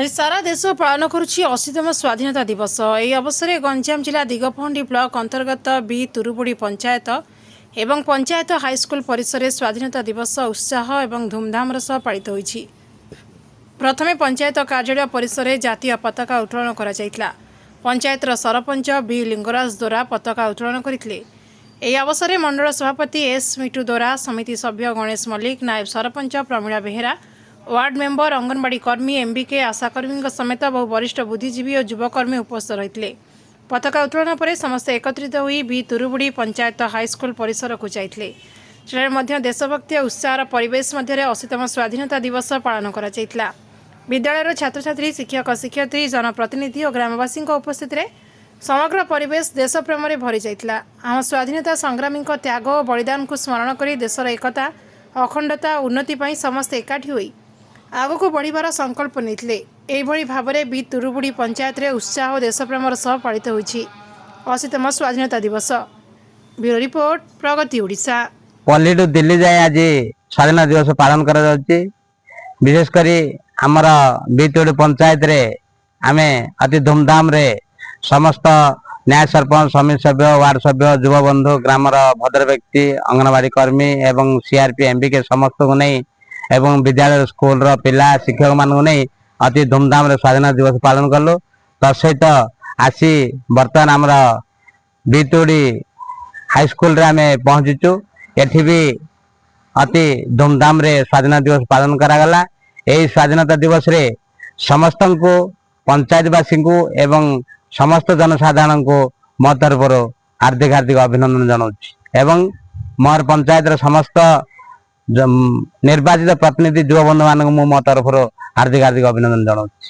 ଆଜି ସାରା ଦେଶ ପାଳନ କରୁଛି 80ତମ ସ୍ୱାଧୀନତା ଦିବସ। ଏହି ଅବସରରେ ଗଞ୍ଜାମ ଜିଲ୍ଲା ଦିଗପହଣ୍ଡି ବ୍ଲକ ଅନ୍ତର୍ଗତ ବି ତୁରୁବୁଡ଼ି ପଞ୍ଚାୟତ ଏବଂ ପଞ୍ଚାୟତ ହାଇସ୍କୁଲ ପରିସରରେ ସ୍ୱାଧୀନତା ଦିବସ ଉତ୍ସାହ ଏବଂ ଧୁମଧାମର ସହ ପାଳିତ ହୋଇଛି। ପ୍ରଥମେ ପଞ୍ଚାୟତ କାର୍ଯ୍ୟାଳୟ ପରିସରରେ ଜାତୀୟ ପତାକା ଉତ୍ତୋଳନ କରାଯାଇଥିଲା। ପଞ୍ଚାୟତର ସରପଞ୍ଚ ବି ଲିଙ୍ଗରାଜ ଦୋରା ପତାକା ଉତ୍ତୋଳନ କରିଥିଲେ। ଏହି ଅବସରରେ ମଣ୍ଡଳ ସଭାପତି ଏସ୍ ମିଟୁ ଦୋରା, ସମିତି ସଭ୍ୟ ଗଣେଶ ମଲ୍ଲିକ, ନାୟବ ସରପଞ୍ଚ ପ୍ରମିଳା ବେହେରା, ୱାର୍ଡ ମେମ୍ବର, ଅଙ୍ଗନବାଡ଼ି କର୍ମୀ, ଏମ୍ବିକେ, ଆଶାକର୍ମୀଙ୍କ ସମେତ ବହୁ ବରିଷ୍ଠ ବୁଦ୍ଧିଜୀବୀ ଓ ଯୁବକର୍ମୀ ଉପସ୍ଥିତ ରହିଥିଲେ। ପତାକା ଉତ୍ତୋଳନ ପରେ ସମସ୍ତେ ଏକତ୍ରିତ ହୋଇ ବି ତୁରୁବୁଡ଼ି ପଞ୍ଚାୟତ ହାଇସ୍କୁଲ ପରିସରକୁ ଯାଇଥିଲେ। ସେଠାରେ ମଧ୍ୟ ଦେଶଭକ୍ତି ଓ ଉତ୍ସାହର ପରିବେଶ ମଧ୍ୟରେ 80ତମ ସ୍ୱାଧୀନତା ଦିବସ ପାଳନ କରାଯାଇଥିଲା। ବିଦ୍ୟାଳୟର ଛାତ୍ରଛାତ୍ରୀ, ଶିକ୍ଷକ ଶିକ୍ଷୟିତ୍ରୀ, ଜନପ୍ରତିନିଧି ଓ ଗ୍ରାମବାସୀଙ୍କ ଉପସ୍ଥିତିରେ ସମଗ୍ର ପରିବେଶ ଦେଶପ୍ରେମରେ ଭରି ଯାଇଥିଲା। ଆମ ସ୍ୱାଧୀନତା ସଂଗ୍ରାମୀଙ୍କ ତ୍ୟାଗ ଓ ବଳିଦାନକୁ ସ୍ମରଣ କରି ଦେଶର ଏକତା, ଅଖଣ୍ଡତା ଓ ଉନ୍ନତି ପାଇଁ ସମସ୍ତେ ଏକାଠି ହୋଇ ଆଗକୁ ବଢ଼ିବାର ସଂକଳ୍ପ ନେଇଥିଲେ। ଏହିଭଳି ଭାବରେ ବି ତୁରୁବୁଡ଼ି ପଞ୍ଚାୟତରେ ଉତ୍ସାହ ଓ ଦେଶପ୍ରେମର ସହ ପାଳିତ ହୋଇଛି 80ତମ ସ୍ୱାଧୀନତା ଦିବସ। ବ୍ୟୁରୋ ରିପୋର୍ଟ, ପ୍ରଗତି ଓଡ଼ିଶା। ପଲ୍ଲୀରୁ ଦିଲ୍ଲୀ ଯାଏ ଆଜି ସ୍ୱାଧୀନତା ଦିବସ ପାଳନ କରାଯାଉଛି। ବିଶେଷ କରି ଆମର ବିତୁଡ଼ି ପଞ୍ଚାୟତରେ ଆମେ ଅତି ଧୁମଧାମରେ ସମସ୍ତ ନ୍ୟାୟ ସରପଞ୍ଚ, ସମିତି ସଭ୍ୟ, ୱାର୍ଡ ସଭ୍ୟ, ଯୁବବନ୍ଧୁ, ଗ୍ରାମର ଭଦ୍ର ବ୍ୟକ୍ତି, ଅଙ୍ଗନବାଡି କର୍ମୀ ଏବଂ ସିଆରପି, ଏମବିକେ ସମସ୍ତଙ୍କୁ ନେଇ ଏବଂ ବିଦ୍ୟାଳୟ ସ୍କୁଲର ପିଲା, ଶିକ୍ଷକମାନଙ୍କୁ ନେଇ ଅତି ଧୁମଧାମରେ ସ୍ୱାଧୀନତା ଦିବସ ପାଳନ କଲୁ। ତା ସହିତ ଆସି ବର୍ତ୍ତମାନ ଆମର ବିତୁଡ଼ି ହାଇସ୍କୁଲରେ ଆମେ ପହଞ୍ଚିଛୁ। ଏଠି ବି ଅତି ଧୁମଧାମରେ ସ୍ୱାଧୀନତା ଦିବସ ପାଳନ କରାଗଲା। ଏହି ସ୍ୱାଧୀନତା ଦିବସରେ ସମସ୍ତଙ୍କୁ, ପଞ୍ଚାୟତବାସୀଙ୍କୁ ଏବଂ ସମସ୍ତ ଜନସାଧାରଣଙ୍କୁ ମୋ ତରଫରୁ ହାର୍ଦ୍ଦିକ ହାର୍ଦ୍ଦିକ ଅଭିନନ୍ଦନ ଜଣାଉଛି ଏବଂ ମୋର ପଞ୍ଚାୟତର ସମସ୍ତ ନିର୍ବାଚିତ ପ୍ରତିନିଧି, ଯୁବବନ୍ଧୁମାନଙ୍କୁ ମୁଁ ମୋ ତରଫରୁ ହାର୍ଦ୍ଦିକ ହାର୍ଦ୍ଦିକ ଅଭିନନ୍ଦନ ଜଣାଉଛି।